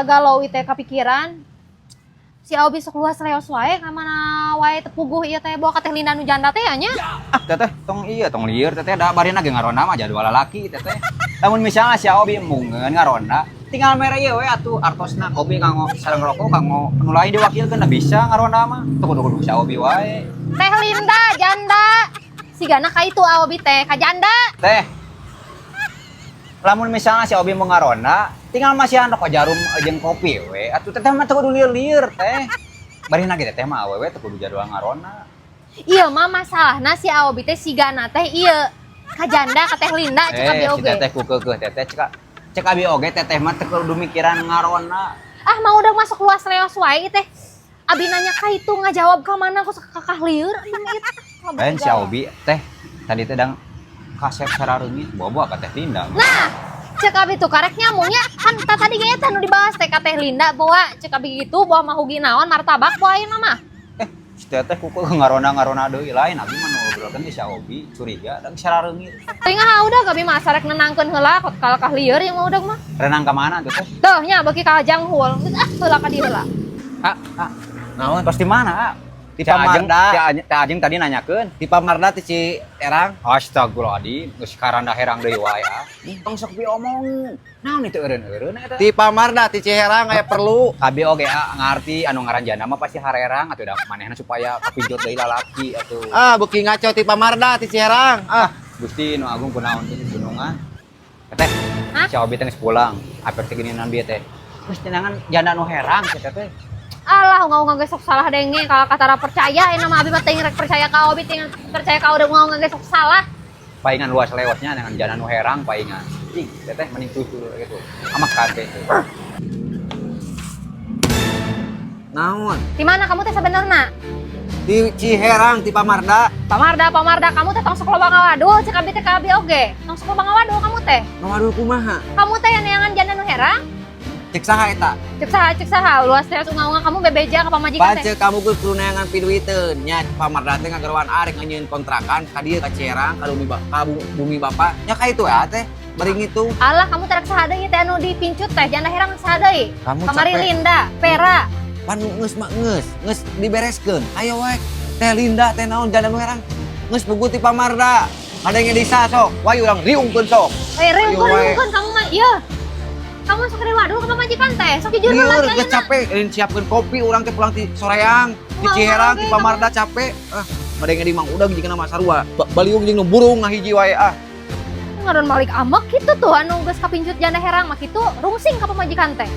Galau teh kapikiran. Si Obi sok luas leos wae ka mana wae teu puguh ieu teh bawa ka Teh Linda nu janda teh nya. Ah, Teteh, tong iya, tong lieur Teteh, da barina ge ngaronda mah jadwal lalaki Teteh. Lamun misalnya si Obi embungeun ngaronda, tinggal mere ieu we atuh artosna kopi kanggo sareng rokok kanggo nu lain diwakilkeun, da bisa ngaronda mah. Teu kudu kudu si Obi wae. Teh Linda janda. Sigana ka itu Obi teh ka janda. Teh. Lamun misalnya si Obi mau ngaronda, tinggal masihan rokok jarum jeung kopi we. Atuh Teteh mah teu kudu lieur-lieur, Teh. Barina ge Teteh mah awewe teu kudu jadwal ngaronda. Iya mah masalahna si Obi teh sigana teh ieu ka janda ka Teh Linda cek abi Eh, si oge. Teteh ku keukeuh Teteh, cek cek abi oge Teteh mah teu kudu mikiran ngaronda. Ah, mau udah masuk luas leos wae teh. Abi nanya ka itu ngajawab ka mana ku kakah lieur abi mah itu. Lain si Obi teh tadi teh dang kasep sarareungit bawa ka Teh Linda. Nah, cek abi tuh karek nyambungnya kan tadi ge eta nu dibahas teh ka Teh Linda bawa cek abi gitu bawa mahugi naon martabak bawa ayeuna mah. Eh, si Teteh ku ngarona-ngarona deui, lain abi mah nu ngobrolkeun ge si Obi curiga dang sarareungit. Teuing ah udah abi mah sarek nenangkeun heula kot kalakah lieur yang mah udah mah. Renang ka mana tuh, Teh? Tuh nya beuki ka janghul. Geus ah heula ka dieu heula. Ah, ah, Naon? Tos di mana, ah? Di Pamarda. Teh Ajeng tadi nanyakeun. Di Pamarda ti Ciherang. Astagfirullahaladzim, geus karanda herang deui wae ah. Tong sok diomongin. Naon itu eureun-eureun eta? Di Pamarda ti Ciherang aya perlu. Abi oge ah, ngarti anu ngaran janda mah pasti harerang atuh, da manehna supaya kapinjot deui lalaki atuh. Ah, beuki ngaco ti Pamarda ti Ciherang. Ah, Gusti nu agung, kunaon teh gunungan? Teteh, Hah? si Obi teh geus pulang. Aper teh ginian bieu teh. Geus tenangan janda nu herang si Teteh. Alah, unggal-unggal ge sok salah denge kalau kata percaya ayeuna mah abi mah teuing rek percaya ka Obi teuing percaya ka udah unggal-unggal ge sok salah. Paingan luas lewatnya dengan janda nu herang paingan. Ih, Teteh mending tutur gitu. Amak kabeh tuh. Naon? Di mana kamu teh sebenarnya? Di Ciherang ti Pamarda. Pamarda, Pamarda, kamu teh tong sok loba ngawadul, cek abi teh ka abi oge. Tong sok loba ngawadul kamu teh. Ngawadul kumaha? Kamu teh yang neangan janda nu herang? Cek saha eta? Cek saha, luas teh unggal-unggal kamu bebeja ka pamajikan teh. Pace kamu geus kudu neangan piduiteun. Nya Pamarda teh ngageroan arek nganyieun kontrakan ka dieu ka Ciherang ka bumi ka bumi bapak. Nya ka itu ya teh. Bari ngitung. Alah, kamu teh rek saha deui teh anu dipincut teh, janda herang saha deui? Kamu Kamari capek. Linda, Vera. Pan geus mah geus, geus dibereskeun. Ayo wae. Teh Linda teh naon janda nu herang. Geus puguh ti Pamarda. Ada yang disa sok. Wae urang riungkeun sok. Eh, Ayo riungkeun, wae. Riungkeun kamu mah. Iya. Kamu sok wadul ka pamajikan teh. Sok jujur Lieur heula geus ayeuna. Capek, ini siapkeun kopi urang teh pulang ti soreang, di Mau Ciherang, oge ti Pamarda capek. Ah, madenge di Mang Udang jeung nama sarua. Baliung jeung nu burung ngahiji wae ah. Ngaron balik amek gitu tuh anu geus kapincut janda herang mah kitu rungsing ka pamajikan teh.